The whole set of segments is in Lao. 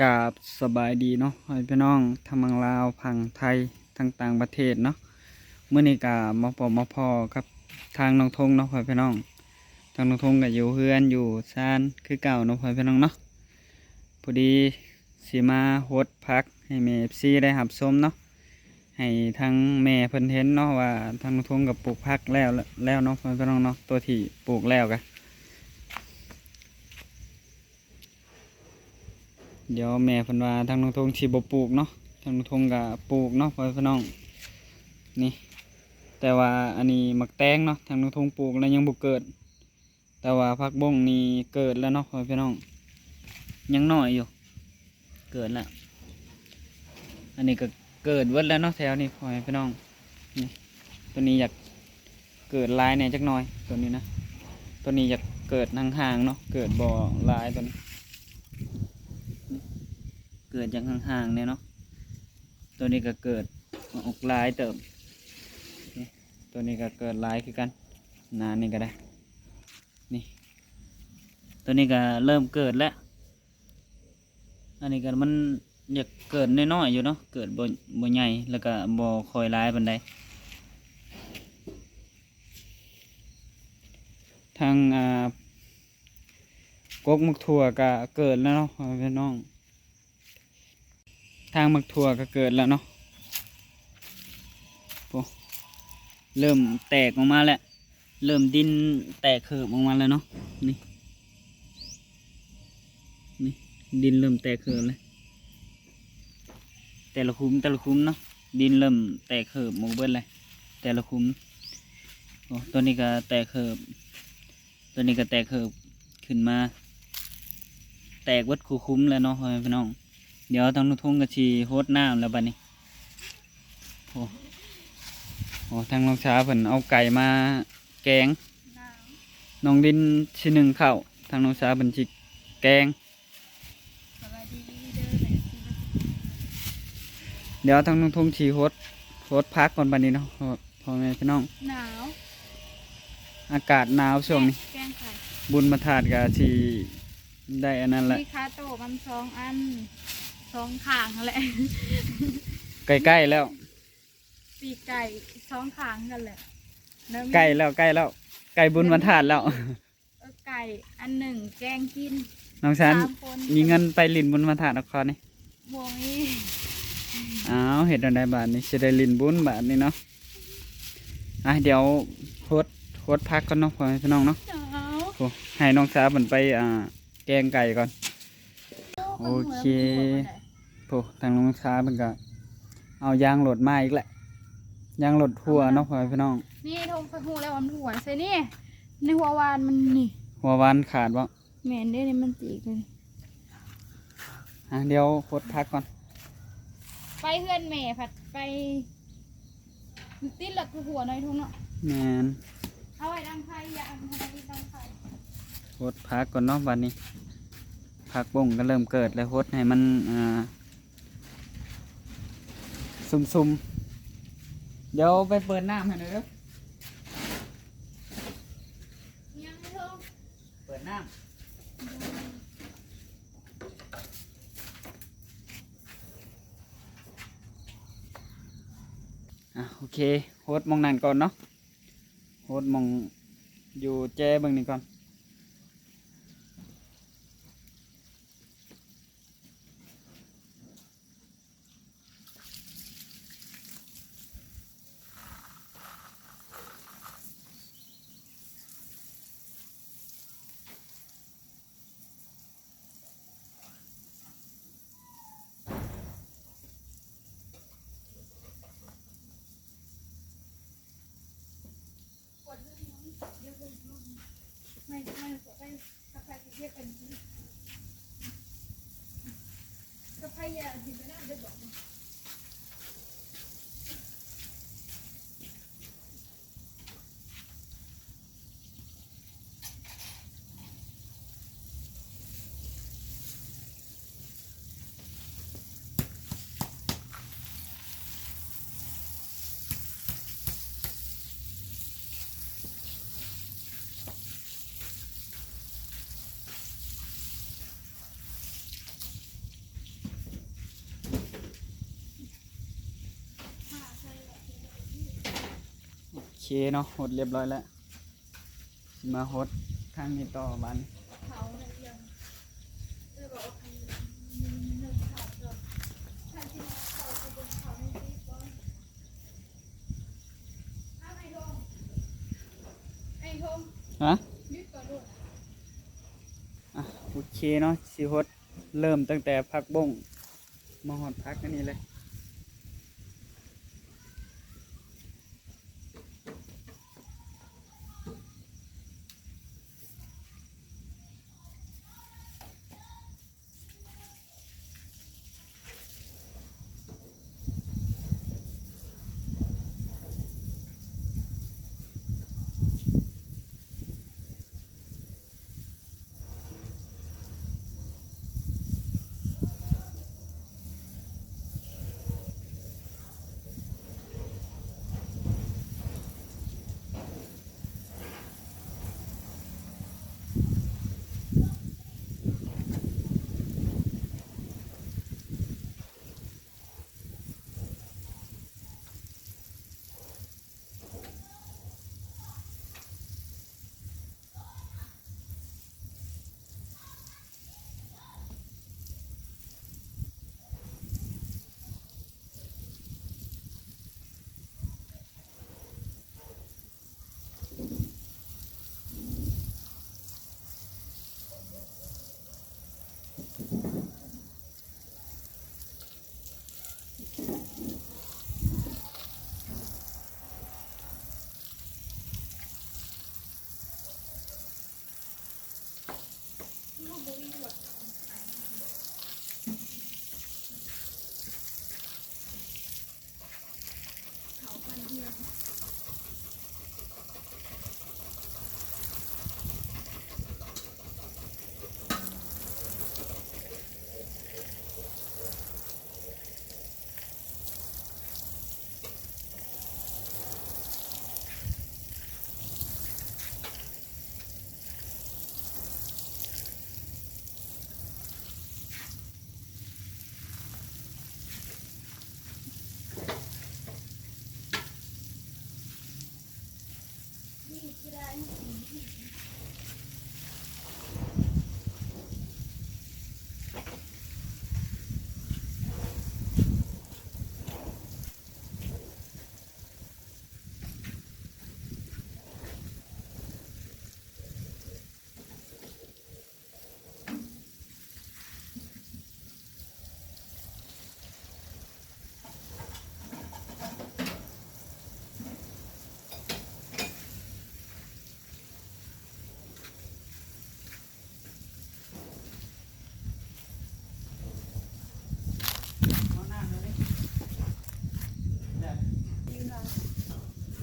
ກາບສະບາຍດີເນາະ ພໍ່ແມ່ພີ່ນ້ອງ ທັງຝັ່ງລາວ ຝັ່ງໄທ ທັງຕ່າງປະເທດເນາະ. ມື້ນີ້ກະມາພົບມາພໍ້ກັບທາງນ້ອງທົງເນາະ ພໍ່ແມ່ພີ່ນ້ອງ. ທາງນ້ອງທົງກະຢູ່ເຮືອນຢູ່ຊານຄືເກົ່າເນາະ ພໍ່ແມ່ພີ່ນ້ອງເນາະ. ພໍດີຊິມາຫົດຜັກໃຫ້ແມ່ເອັຟຊີໄດ້ຮັບຊົມເນາະ. ໃຫ້ທາງແມ່ເພິ່ນເຫັນເນາະວ່າທາງລຸງທົງກໍປູກຜັກແລ້ວ ແລ້ວເນາະ ພໍ່ແມ່ພີ່ນ້ອງເນາະ. ຕົວທີ່ປູກແລ້ວກະ ດຽວແມ່ເພິ່ນວ່າທາງລຸງທົງຊິບໍ່ປູກເນາະ, ທາງລຸງທົງກໍປູກເນາະ ພໍ່ແມ່ພີ່ນ້ອງ. ນີ້ ແຕ່ວ່າອັນນີ້ໝາກແຕງເນາະ ທາງລຸງທົງປູກແລ້ວຍັງບໍ່ເກີດ. ແຕ່ວ່າຜັກບົ້ງນີ້ເກີດແລ້ວເນາະ ພໍ່ແມ່ພີ່ນ້ອງ, ຍັງນ້ອຍຢູ່ ເກີດແລ້ວ. ອັນນີ້ກໍເກີດເບິດແລ້ວເນາະ ແຖວນີ້ ພໍ່ແມ່ພີ່ນ້ອງ. ນີ້ ຕົວນີ້ຢາກເກີດຫຼາຍແດ່ຈັກໜ່ອຍ ຕົວນີ້ນະ, ຕົວນີ້ຢາກເກີດຫ່າງໆເນາະ ເກີດບໍ່ຫຼາຍຕົວນີ້, ເກີດຢາກຫ່າງໆແດ່ເນາະ. ຕົວນີ້ກໍເກີດອອກຫຼາຍເຕີບ, ນີ້ ຕົວນີ້ກໍເກີດຫຼາຍຄືກັນ ໜ້ານີ້ກໍໄດ້. ນີ້ ຕົວນີ້ກໍເລີ່ມເກີດແລ້ວ. ອັນນີ້ກໍມັນຢາກເກີດນ້ອຍໆຢູ່ເນາະ, ເກີດບໍ່ ບໍ່ໃຫຍ່ ແລ້ວກໍບໍ່ຄ່ອຍຫຼາຍປານໃດ. ທາງ ອ່າ ກົກໝາກຖົ່ວກໍເກີດແລ້ວເນາະ ພໍ່ແມ່ພີ່ນ້ອງ. ທາງໝາກຖົ່ວກໍເກີດແລ້ວເນາະ. ໂອ້ ເລີ່ມແຕກອອກມາແລ້ວ, ເລີ່ມດິນແຕກເຂີບອອກມາແລ້ວເນາະ. ນີ້ ນີ້ ດິນເລີ່ມແຕກເຂີບແລ້ວ, ແຕ່ລະຂຸມ ແຕ່ລະຂຸມເນາະ, ດິນເລີ່ມແຕກເຂີບອອກເບິດແລ້ວ ແຕ່ລະຂຸມ. ໂອ້ ຕົວນີ້ກໍແຕກເຂີບ ຕົວນີ້ກໍແຕກເຂີບຂຶ້ນມາ, ແຕກເບິດຄູ່ຂຸມແລ້ວເນາະ ພໍ່ແມ່ພີ່ນ້ອງ. ດຽວທາງລຸງທົງກໍຊິຫົດນ້ຳແລ້ວບັດນີ້. ໂອ້ ໂອ້ ທາງນ້ອງສາເພິ່ນເອົາໄກ່ມາແກງ, ນ້ອງລິນຊິໜຶ້ງເຂົ້າ, ທາງນ້ອງສາເພິ່ນຊິແກງ. ສະບາຍດີເດີແມ່. ດຽວທາງລຸງທົງຊິຫົດ ຫົດຜັກກ່ອນບັດນີ້ເນາະ ພໍ່ແມ່ພີ່ນ້ອງ. ໜາວ ອາກາດໜາວຊ່ວງນີ້, ແກງໄຂ່ ບຸນພະທາດກໍຊິໄດ້ອັນນັ້ນແຫຼະ. ມີຄາໂຕະມັນສອງອັນ ສອງຂ້າງຫັ້ນແຫຼະ. ໃກ້ໆແລ້ວ, ປີກໄກ່ສອງຂ້າງກັນແຫຼະ. ໃກ້ແລ້ວ ໃກ້ແລ້ວ ໃກ້ບຸນວັນທາດແລ້ວ. ເອີ ໄກ່ອັນໜຶ່ງແກງກິນ ນ້ອງສັນ ສາມຄົນ ມີເງິນໄປຫຼິ້ນບຸນວັນທາດນະຄອນນີ້? ບໍ່ມີ. ອ້າວ ເຮັດແນວໃດບາດນີ້ ຊິໄດ້ຫຼິ້ນບຸນບາດນີ້ເນາະ. ອ່ະ ດຽວຫົດ ຫົດຜັກກ່ອນເນາະ ພໍ່ແມ່ພີ່ນ້ອງເນາະ. ໂອ້ ໃຫ້ນ້ອງສາເພິ່ນໄປ ອ່າ ແກງໄກ່ກ່ອນ. ໂອເຄ. ໂອ້ ທາງລຸງຊາເພິ່ນກໍເອົາຢາງລົດມາອີກແຫຼະ, ຢາງລົດຮົ່ວເນາະ ພໍ່ແມ່ພີ່ນ້ອງ. ນີ້ ໂທ ຂ້ອຍຮູ້ແລ້ວວ່າມັນຮົ່ວ ໃສ່ນີ້ ໃນຫົວຫວ່ານມັນນີ້. ຫົວຫວ່ານຂາດບໍ່? ແມ່ນເດ້ ນີ້ມັນຕີກເລີຍ. ອ່ະ ດຽວຫົດຜັກກ່ອນ. ໄປເຮືອນແມ່ພັດໄປ ມັນຕິດລັດຫົວໜ້ອຍທຸງເນາະ. ແມ່ນ. ເອົາໄວ້ດັງໄຟ ຢ່າເອົາໄວ້ດັງໄຟ. ຫົດຜັກກ່ອນເນາະບັດນີ້. ຜັກບົ້ງກໍເລີ່ມເກີດແລ້ວ, ຫົດໃຫ້ມັນ ອ່າ ຊຸ່ມໆ. ດຽວໄປເປີດນ້ຳໃຫ້ໜ່ອຍເດີ. ຍັງບໍ່ເຖິງ. ເປີດນ້ຳ. ອ່ະ ໂອເຄ ຫົດໝ່ອງນັ້ນກ່ອນເນາະ, ຫົດໝ່ອງຢູ່ແຈເບິ່ງນີ້ກ່ອນ. ເຄເນາະ ຫົດລຽບຮ້ອຍແລ້ວ ຊິມາຫົດທາງນີ້ຕໍ່ບາດນີ້. ຮະ? ອ່ະ ໂອເຄເນາະ ຊິຫົດ ເລີ່ມຕັ້ງແຕ່ຜັກບົ້ງ ມາຮອດຜັກອັນນີ້ເລີຍ.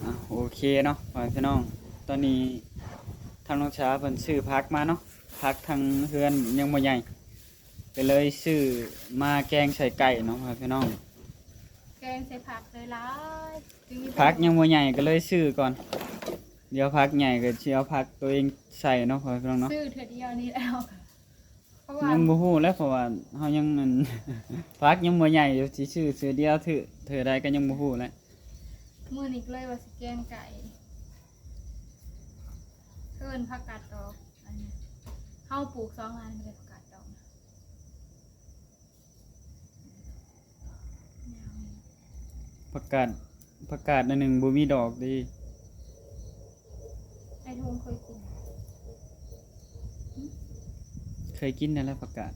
ອ່ະ ໂອເຄເນາະ ພໍ່ແມ່ພີ່ນ້ອງ, ຕອນນີ້ທາງນ້ອງຊາເພິ່ນຊື້ຜັກມາເນາະ, ຜັກທາງເຮືອນຍັງບໍ່ໃຫຍ່ ກໍເລີຍຊື້ມາແກງໃສ່ໄກ່ເນາະ ພໍ່ແມ່ພີ່ນ້ອງ. ແກງໃສ່ຜັກຫຼາຍໆ ຈຶ່ງມີ ຜັກຍັງບໍ່ໃຫຍ່ກໍເລີຍຊື້ກ່ອນ, ດຽວຜັກໃຫຍ່ກໍຊິເອົາຜັກຕົວເອງໃສ່ເນາະ ພໍ່ແມ່ພີ່ນ້ອງເນາະ. ຊື້ເທື່ອດຽວນີ້ແລ້ວ ເພາະວ່າ ຍັງບໍ່ຮູ້ແຫຼະ ເພາະວ່າເຮົາຍັງ ອັນ ຜັກຍັງບໍ່ໃຫຍ່ຢູ່ ຊິຊື້ເທື່ອດຽວ ເທື່ອ ເທື່ອໃດກໍຍັງບໍ່ຮູ້ແຫຼະ. ມື້ນີ້ກໍເລີຍວ່າຊິແກງໄກ່ ເອີ້ນຜັກກາດດອກ ອັນນີ້ ເຮົາປູກສອງອັນກໍໄດ້ຜັກກາດດອກ. ຜັກກາດ ຜັກກາດອັນໜຶ່ງບໍ່ມີດອກເດ້. ໄອ້ທອງເຄີຍກິນ ເຄີຍກິນນັ້ນແຫຼະ ຜັກກາດ.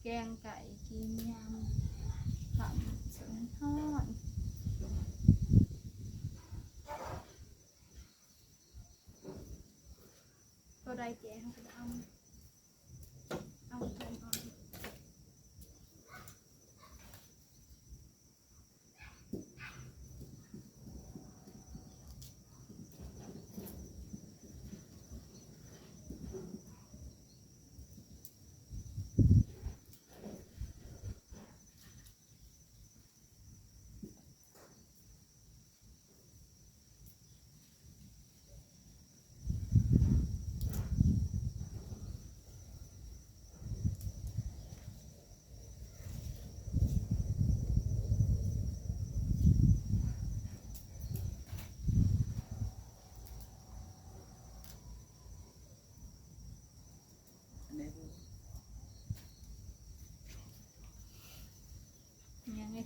ແກງໄກ່ກິນຍາມຄ່ຳ ເຊິ່ງຮ້ອນ. ໂຕໃດແກ່ເຮົາກໍເອົາ ເອົາເພິ່ນເອົາ. ໂ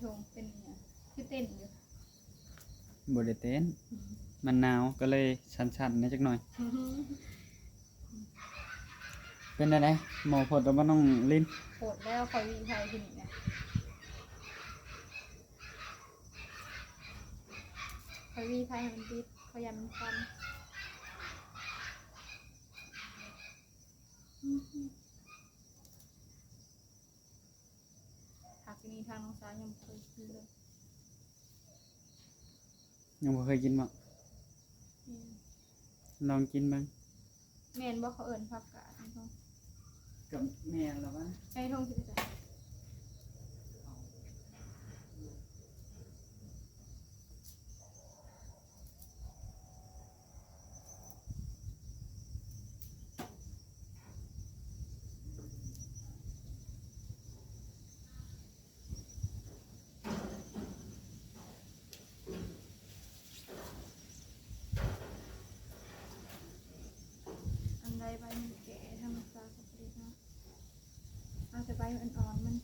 ໂດງເປັນອີ່ຫຍັງ ຄືເຕັ້ນຢູ່? ບໍ່ໄດ້ເຕັ້ນ ມັນໜາວກໍເລີຍສັ່ນໆແດ່ຈັກໜ່ອຍ. ເປັນແນວໃດ ໝໍ້ພົດແລ້ວບໍ່ ນ້ອງລິນ? ພົດແລ້ວ ຂ້ອຍຫວີໄຟຄືນີ້ນະ ຂ້ອຍຫວີໄຟໃຫ້ມັນຕິດ ຂ້ອຍຢ້ານມັນຄັນ. ຜັກນີ້ທາງນ້ອງສາວຍັງບໍ່ເຄີຍກິນເລີຍ. ຍັງບໍ່ເຄີຍກິນບໍ່? ແມ່ນ. ລອງກິນເບິ່ງ. ແມ່ນບໍ່ ເຂົາເອີ້ນຜັກກາດນີ້ບໍ? ກໍແມ່ນລະວະ. ໃສ່ຖົງຊິໄປໃສ? ອັນໃດໃບມັນແກ່ທຳມະຊາດກໍບໍ່ໄດ້ເນາະ ເອົາແຕ່ໃບອ່ອນໆມັນ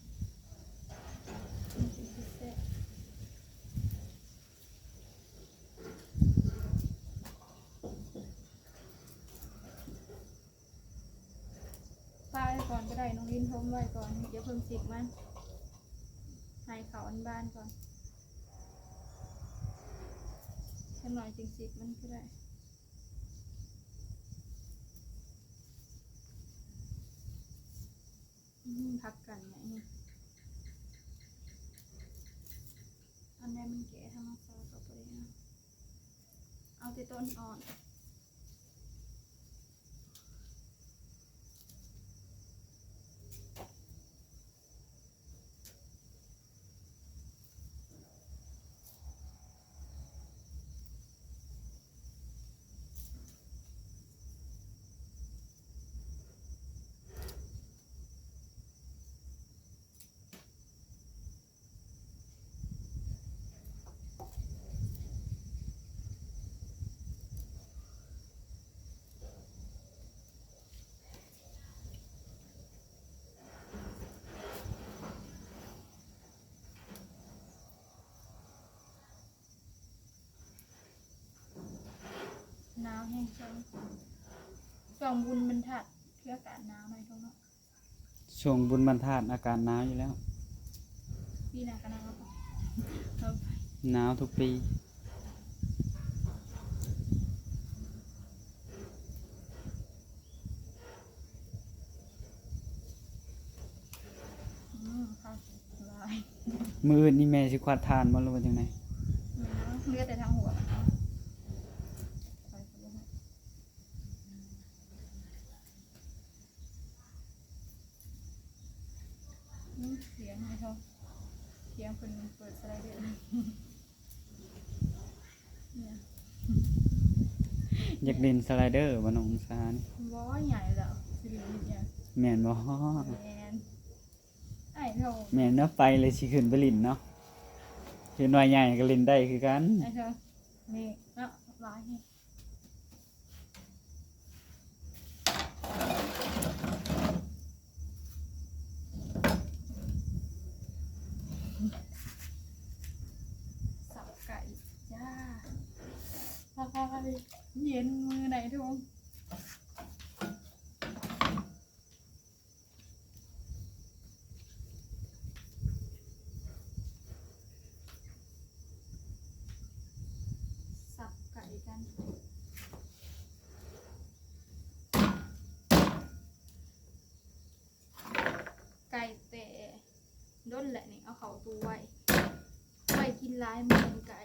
ມັນຈຶ່ງຊິແຊບ. ປາໄວ້ກ່ອນກໍໄດ້ ນ້ອງລິນຖົມໄວ້ກ່ອນ ຢ່າເພິ່ງຊິກມັນ ໃຫ້ເຂົ້າອັນບານກ່ອນ ຈັກໜ້ອຍຈຶ່ງຊິກມັນກໍໄດ້. ອືມ ຜັກກາດໃຫຍ່ ອັນໃດມັນແກ່ທຳມະຊາດກໍບໍ່ໄດ້ເອົາ ເອົາແຕ່ຕົ້ນອ່ອນ. ໜາວແຮງຈັ່ງ ຊ່ວງບຸນບັນທັດ ຄືອາກາດໜາວໜ້ອຍເນາະ. ຊ່ວງບຸນບັນທາດອາກາດໜາວຢູ່ແລ້ວ. ປີໜ້າກໍໜາວ. ໜາວທຸກປີ. ອືມ ຄັກຫຼາຍ. ມື້ອື່ນນີ້ແມ່ຊິຄວັດຖ່ານບໍ່ ຫຼືວ່າຈັ່ງໃດ? ເຫຼືອແຕ່ທາງຫົວ. ອືມ ຖຽງໃຫ້ເຂົາ ຖຽງເພິ່ນເປີດສະໄລເດີ. ຢາກຫຼິ້ນສະໄລເດີບໍ່ ນ້ອງສານີ້? ບໍ່ ໃຫຍ່ແລ້ວ ຊິຫຼິ້ນເຮັດຫຍັງ? ແມ່ນບໍ່? ແມ່ນ. ອ້າຍເຖົ້າ ແມ່ນເນາະ ໄປແລ້ວຊິຂຶ້ນໄປຫຼິ້ນເນາະ ເຫັນວ່າໃຫຍ່ກໍຫຼິ້ນໄດ້ຄືກັນ. ອ້າຍເຖົ້າ ນີ້ເນາະ ຫຼາຍແຮງ. ສັບໄກ່ຈ້າ ເຢັນມືໃນທຸງ. ສັບໄກ່ກັນ ໄກ່ແຕ່ດົນແຫຼະນີ້ ເອົາເຂົ້າຕູ້ໄວ້ ໄວ້ກິນຫຼາຍມື້ໄກ່.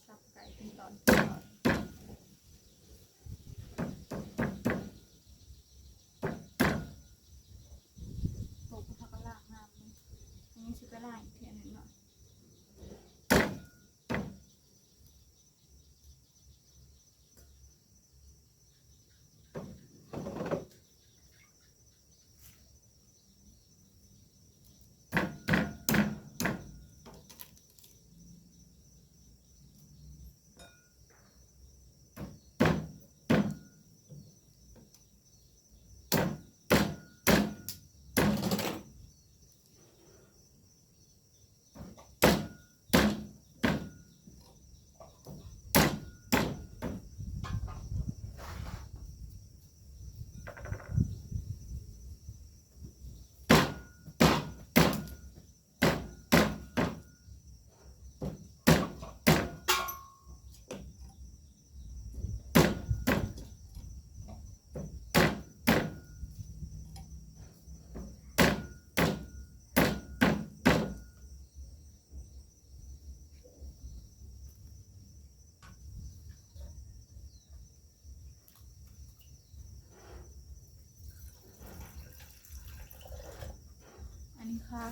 ສັບໄກ່ເປັນຕອນເປັນຕອນ.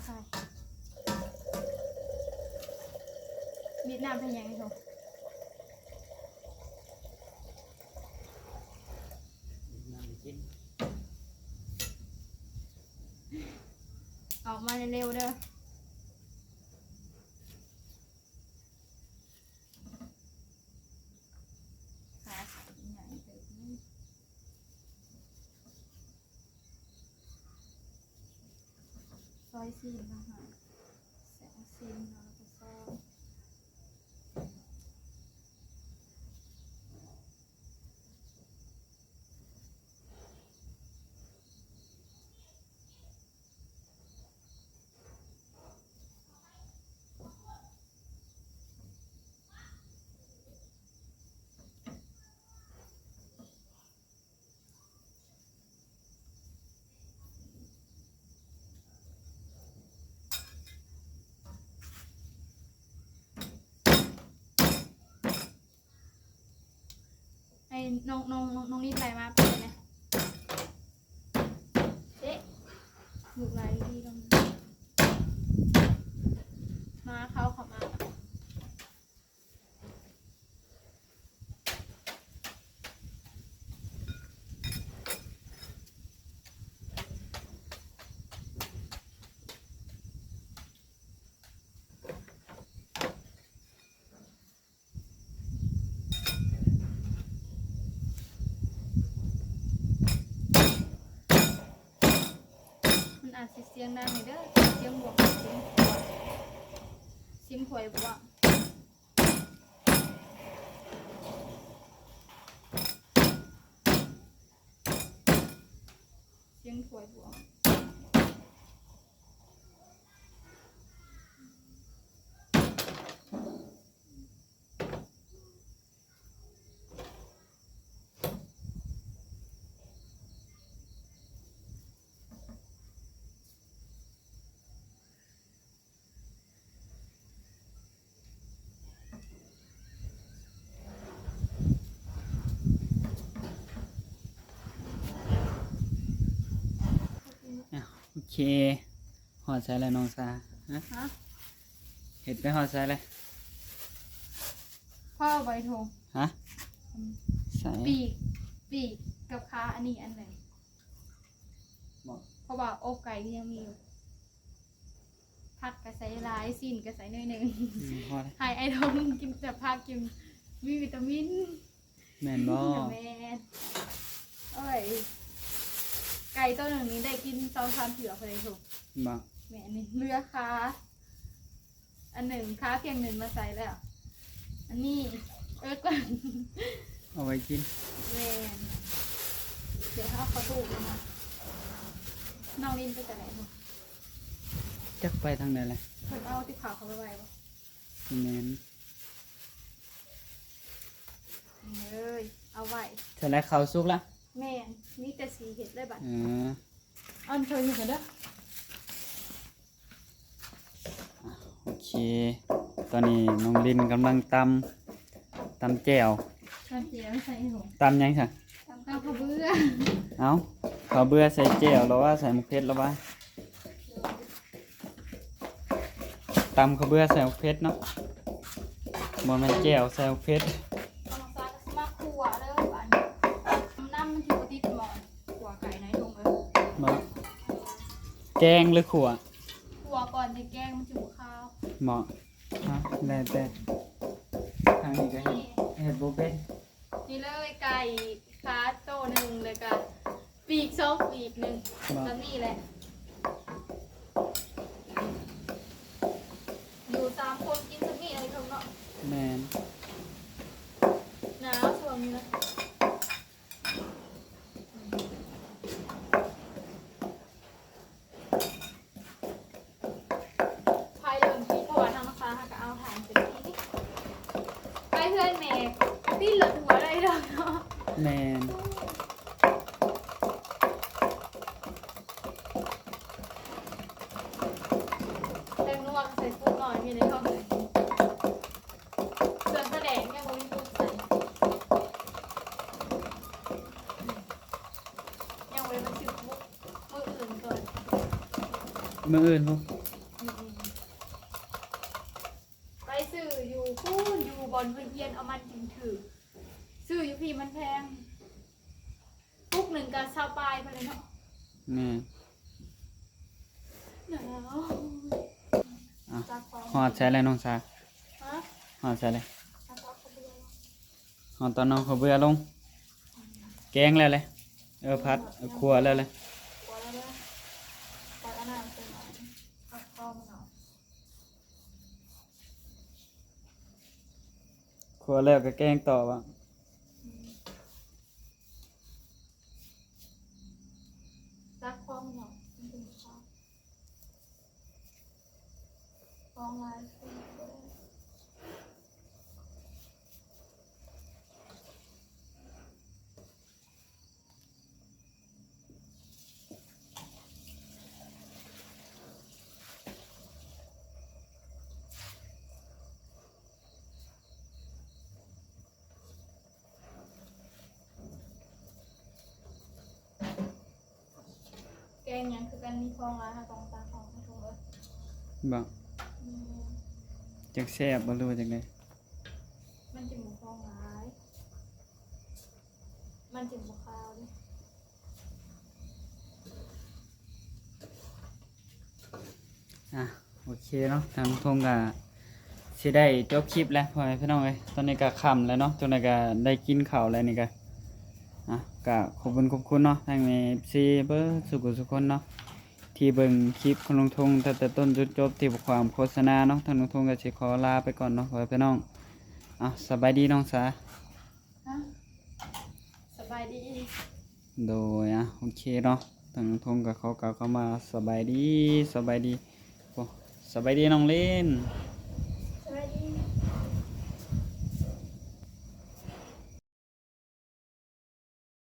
ໃສ່ ບີດນ້ຳໃຫ້ຫຍັງນີ້ໂຫ ນ້ຳໃຫ້ກິນ ອອກມາເລັວໆເດີ. ຂາໃຫຍ່ເຕີບນີ້ ຊອຍຊີ້ນເນາະ ແສງຊີ້ນເນາະ ແລ້ວກໍຊອຍ. ໃຫ້ນ້ອງ ນ້ອງ ນ້ອງ ນ້ອງນິດໄລ່ມາເປີດແດ່. ເດ້ ລູກໄລ່ດີລົງ ມາເຂົ້າ ເຂົ້າມາ. ມັນອາດຊິສຽງດັງເດີ ສຽງບວກ ສຽງຂວດ ສຽງຖ້ວຍບວກ ສຽງຖ້ວຍບວກ. ອ່ະ ໂອເຄ ຮອດໃສແລ້ວນ້ອງສາ? ຮະ? ຮະ? ເຮັດໄປຮອດໃສແລ້ວ? ພໍໄວ້ໂທ. ຮະ? ອືມ ໃສ? ປີກ ປີກກັບຂາອັນນີ້ອັນໜຶ່ງ ບໍ່? ເພາະວ່າອົກໄກ່ກໍຍັງມີຢູ່ ຜັກກໍໃສ່ຫຼາຍ ຊີ້ນກໍໃສ່ໜ້ອຍໜຶ່ງ. ອືມ ພໍແລ້ວ ໃຫ້ອ້າຍທອງກິນແຕ່ຜັກ ກິນ ມີວິຕາມິນ. ແມ່ນບໍ່? ແມ່ນ. ໂອ້ຍ ໄກ່ໂຕໜຶ່ງນີ້ໄດ້ກິນສອງສາມເທື່ອພໍໄດ້ທຸກ. ບໍ່? ແມ່ນນີ້ ເຫຼືອຂາອັນໜຶ່ງ ຂາພຽງໜຶ່ງມາໃສ່ແລ້ວ. ອັນນີ້ເອີກວ່າ ເອົາໄວ້ກິນ. ແມ່ນ. ດຽວເຮົາເຂົ້າປູກແລ້ວນະ. ນ້ອງລິນໄປໃສແລ້ວ? ຈັກໄປທາງໃດແຫຼະ. ເພິ່ນເອົາຕິບເຂົ້າເຂົ້າໄປໄວ້ບໍ່? ແມ່ນ. ເອີຍ ເອົາໄວ້. ເທົ່າໃດເຂົ້າສຸກລະ? ແມ່ນ ມີແຕ່ຊິເຮັດເລີຍບັດ. ເອີ ເອົາເທິງນີ້ກ່ອນເດີ. ໂອເຄ ຕອນນີ້ນ້ອງລິນກຳລັງຕຳ ຕຳແຈ່ວ. ຕຳແຈ່ວໃສ່ຫຍັງ? ຕຳຫຍັງຊະ? ຕຳເຂົ້າເບືອ. ເອົ້າ ເຂົ້າເບືອໃສ່ແຈ່ວແລ້ວວ່າ ໃສ່ໝາກເຜັດແລ້ວວ່າ. ຕຳເຂົ້າເບືອໃສ່ໝາກເຜັດເນາະ ບໍ່ແມ່ນແຈ່ວໃສ່ໝາກເຜັດ. ທຳມະຊາດກໍຊິມາຂົ້ວເດີບາດນີ້ ນ້ຳມັນຊິບໍ່ຕິດໝໍ້. ຂົ້ວໄກ່ໃນຖົງເອີຍ. ບໍ່? ແກງຫຼືຂົ້ວ? ຂົ້ວກ່ອນຈັ່ງແກງ ມັນຊິບໍ່ຄາວ. ບໍ່? ຮະ ແລ້ວແຕ່ ທາງນີ້ກໍເຮັດ ເຮັດບໍ່ເປັນ. ນີ້ເລີຍ ໄກ່ຂາໂຕໜຶ່ງ ແລ້ວກະປີກສອງປີກໜຶ່ງ. ບໍ່? ສ່ຳນີ້ແຫຼະ ຢູ່ສາມຄົນກິນສ່ຳນີ້ເລີຍເນາະ. ແມ່ນ. ໜາວຊ່ວງນີ້ນະ. ໄຟເລີ່ມຕິດ ເພາະວ່າທາງນ້ອງສາຫາກໍເອົາຖ່ານເປັນທີ່ນີ້ ໄປເຮືອນແມ່ຕິດລົດຫົວໄດ້ດອກເນາະ. ແມ່ນ. ແປ້ງນົວກໍໃສ່ປຸກໜ້ອຍຢູ່ໃນທ້ອງ. ສ່ວນປາແດກຍັງບໍ່ມີປຸກໃສ່ ຍັງບໍ່ໄດ້ໄປຊື້ປຸກ. ມື້ອື່ນກ່ອນ ມື້ອື່ນພຸ້ນ. ທີ່ມັນແພງ ປຸກໜຶ່ງກໍຊາວປາຍພຸ້ນແຫຼະເນາະ. ແມ່ນ. ໜາວ. ອ່ະ ຈັກຂອງ ຮອດໃສແລ້ວນ້ອງສາ? ຮະ? ຮອດໃສແລ້ວ? ຮອດຕອນເອົາເຂົ້າເບື່ອລົງ. ຮອດຕອນເອົາເຂົ້າເບື່ອລົງ. ແກງແລ້ວແຫຼະ. ເອີ ຜັດ ເອີ ຂົ້ວແລ້ວແຫຼະ. ຂົ້ວແລ້ວເດີ. ຕັກເອົານ້ຳໃສ່ໝໍ້ ຕັກຄອງມັນອອກ. ຂົ້ວແລ້ວກໍແກງຕໍ່ວະ? ອືມ ຕັກຄອງເນາະ ມັນເປັນຄອງ ຄອງຫຼາຍ. ແກງຫຍັງຄືກັນ ມີຄອງຫຼາຍ ເຮົາຕ້ອງຕັກອອກໃຫ້ທຸກເອີຍ. ບໍ່ ອືມ ຈັ່ງແຊບບໍ່ ຫຼືວ່າຈັ່ງໃດ? ມັນຈຶ່ງບໍ່ຄອງຫຼາຍ ມັນຈຶ່ງບໍ່ຄາວເດ້. ອ່ະ ໂອເຄເນາະ ທາງລຸງທົງກໍຊິໄດ້ຈົບຄລິບແລ້ວ ພໍ່ແມ່ພີ່ນ້ອງເອີຍ. ຕອນນີ້ກໍຄ່ຳແລ້ວເນາະ ຈັ່ງໃດກໍໄດ້ກິນເຂົ້າແລ້ວນີ້ກໍ ອ່ະ ກໍຂອບຄຸນຂອບຄຸນເນາະ ທາງເອັຟຊີເບິດສູ່ຜູ້ສູ່ຄົນເນາະ ທີ່ເບິ່ງຄລິບຂອງລຸງທົງຕັ້ງແຕ່ຕົ້ນຈົນຈົບ ທີ່ບໍ່ຂວາງໂຄສະນາເນາະ. ທາງລຸງທົງກໍຊິຂໍລາໄປກ່ອນເນາະ ພໍ່ແມ່ພີ່ນ້ອງ. ອ່ະ ສະບາຍດີນ້ອງສາ. ຮະ? ສະບາຍດີ. ໂດຍ ອ່ະ ໂອເຄເນາະ ທາງລຸງທົງກໍຂໍກ່າວຄຳວ່າສະບາຍດີ ສະບາຍດີ. ໂອ້ ສະບາຍດີນ້ອງລິນ.